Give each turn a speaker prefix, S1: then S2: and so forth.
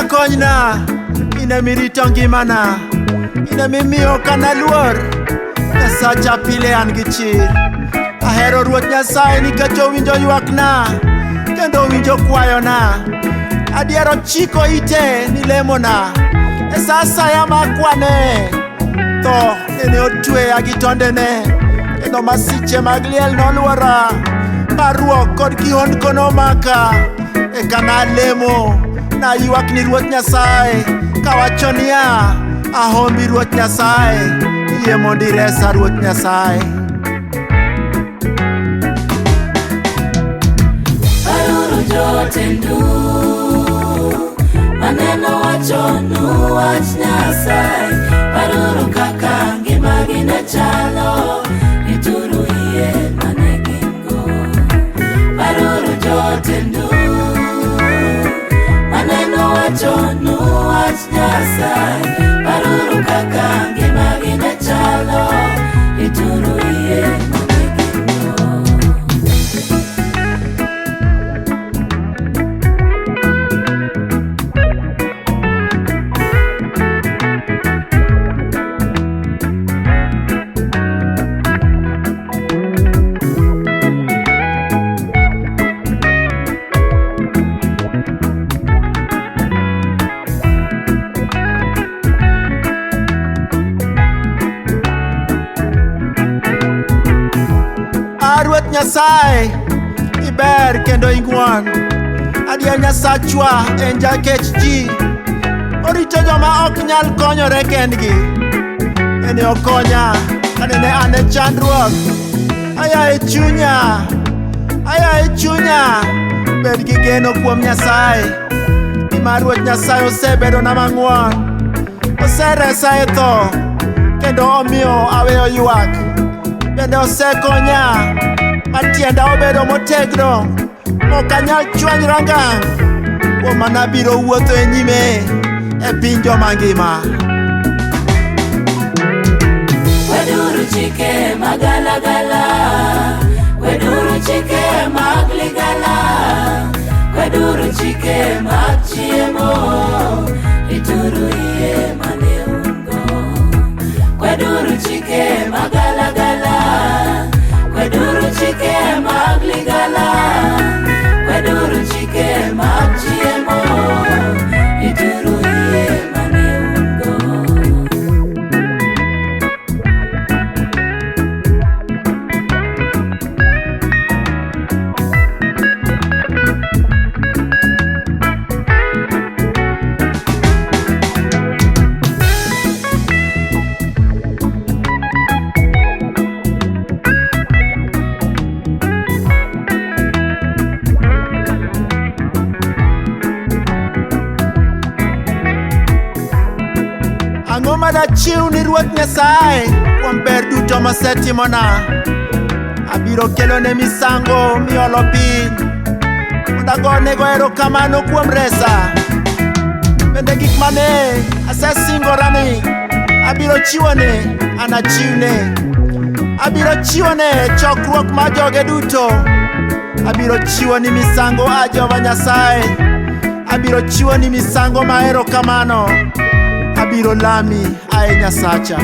S1: jakonyna, in emirito ngimana, in emimiyo ok analuor. Nyasacha pile an gi chir. Ahero Ruoth Nyasaye nikech owinjo ywakna kendo owinjo kwayona. Adier ochiko ite ni lemona e sa asaya ma akwane. Tho nene otweya gi tondene kendo masiche mag liel nolwora. Parruok kod kihondko nomaka. Eka nalemo, naywak ni Ruoth Nyasaye kawacho niya, ahombi Ruoth Nyasaye, yie mondo iresa Ruoth Nyasaye.
S2: Paruru jotendu maneno wachonu wach Nyasaye. Paruru kaka ngimagi ne chalo, rituru yie mane gin go. Paruru jotendu maneno wachonu wach Nyasaye. Paruru kaka ngimagi ne chalo, rituru yie mane gin go.
S1: A Ruoth Nyasaye, iber kendo ing'won. Adier Nyasachwa en jakech ji. Orito joma ok nyal konyore kendgi. Nene okonya kanene an e chandruok. Ayaye chunya, ayaye chunya, bed gi geno kuom Nyasaye. Nimar Ruoth Nyasaye osebedona mang'won. Oseresa e tho, kendo omiyo aweyo ywak. Bende osekonya ma tienda obedo motegno, mok anyal chwanyra ngang'. Kuom mano abiro wuotho e nyime e piny joma ngima.
S2: Kweduru chike magalagala, kweduru chike mag ligala, kweduru chike mag chiemo, rituru yie mane un go. Kweduru chike magalagala, kweduru chike mag ligala, kweduru chike mag chiemo, rituru yie mane un go.
S1: Ang'o ma dachiw ni Ruoth Nyasaye kuom ber duto mosetimona? Abiro kelone misango miolo piny mondo agonego erokamano kuom resa. Bende gik mane asesingora ni abiro chiwone anachiwne. Abiro chiwone chokruok mar joge duto. Abiro chiwoni misango a Jehova Nyasaye. Abiro chiwoni misango ma erokamano. Abiro lami ae Nyasacha.